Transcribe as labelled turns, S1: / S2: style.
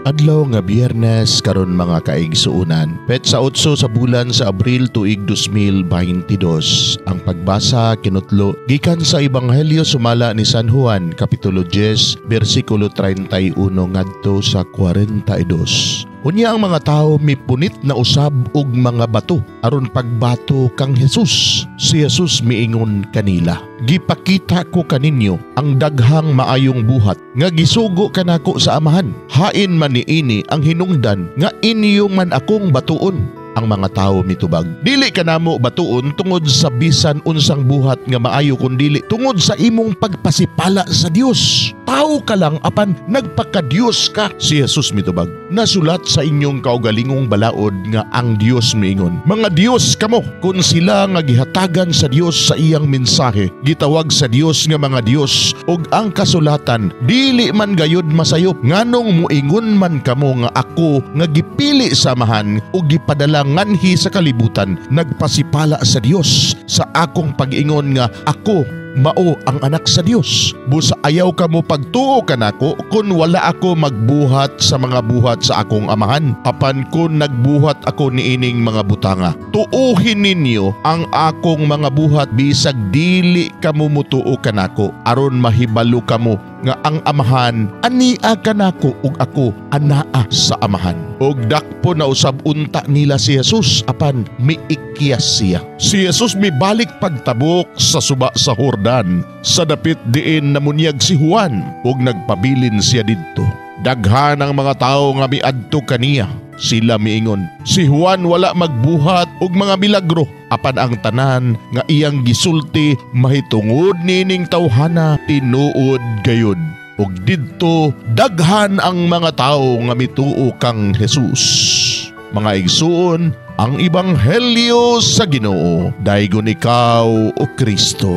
S1: Adlaw nga Biyernes karon, mga kaigsuonan. Petsa 8 sa bulan sa Abril, tuig 2022. Ang pagbasa kinutlo gikan sa Ebanghelyo sumala ni San Juan, kapitulo 10, bersikulo 31 ngadto sa 42. Unya ang mga tao mipunit na usab og mga bato aron pagbato kang Jesus. Si Jesus miingon kanila, "Gipakita ko kaninyo ang daghang maayong buhat nga gisugo kanako sa Amahan. Hain man niini ang hinungdan nga inyo man akong batuon?" Ang mga tao mitubag, "Dili ka namo batuon tungod sa bisan unsang buhat nga maayo kundili tungod sa imong pagpasipala sa Dios. Tao ka lang apan nagpakadiyos ka." Si Jesus mitubag, "Nasulat sa inyong kaugalingong balaod nga ang Dios miingon, 'Mga Dios kamo.' Kung sila nga gihatagan sa Dios sa iyang mensahe gitawag sa Dios nga mga Dios, ug ang kasulatan dili man gayud masayop, nganong muingon man kamo nga ako nga gipili sa Amahan ug gipadala nganhi sa kalibutan nagpasipala sa Dios sa akong pag-ingon nga ako mao ang Anak sa Dios? Busa ayaw kamo pagtuo kanako kung wala ako magbuhat sa mga buhat sa akong Amahan. Apan kung nagbuhat ako niining mga butanga, tuuhin ninyo ang akong mga buhat bisag dili kamo mutuo kanako, aron mahibalo kamo nga ang Amahan ania kanako ug ako anaa sa Amahan." Og dakpo na usab unta nila si Jesus, apan miikyas siya. Si Jesus mibalik pagtabok sa suba sa Jordan sa dapit diin namunyag si Juan, ug nagpabilin siya didto. Daghan ang mga tawo nga miadto kaniya. Sila miingon, "Si Juan wala magbuhat og mga milagro, apan ang tanan nga iyang gisulti mahitungod nining tawhana tinuod gayud." Ug didto daghan ang mga tawo nga mituo kang Jesus. Mga igsuon, ang Ebanghelyo sa Ginoo. Daygon ikaw, o Kristo.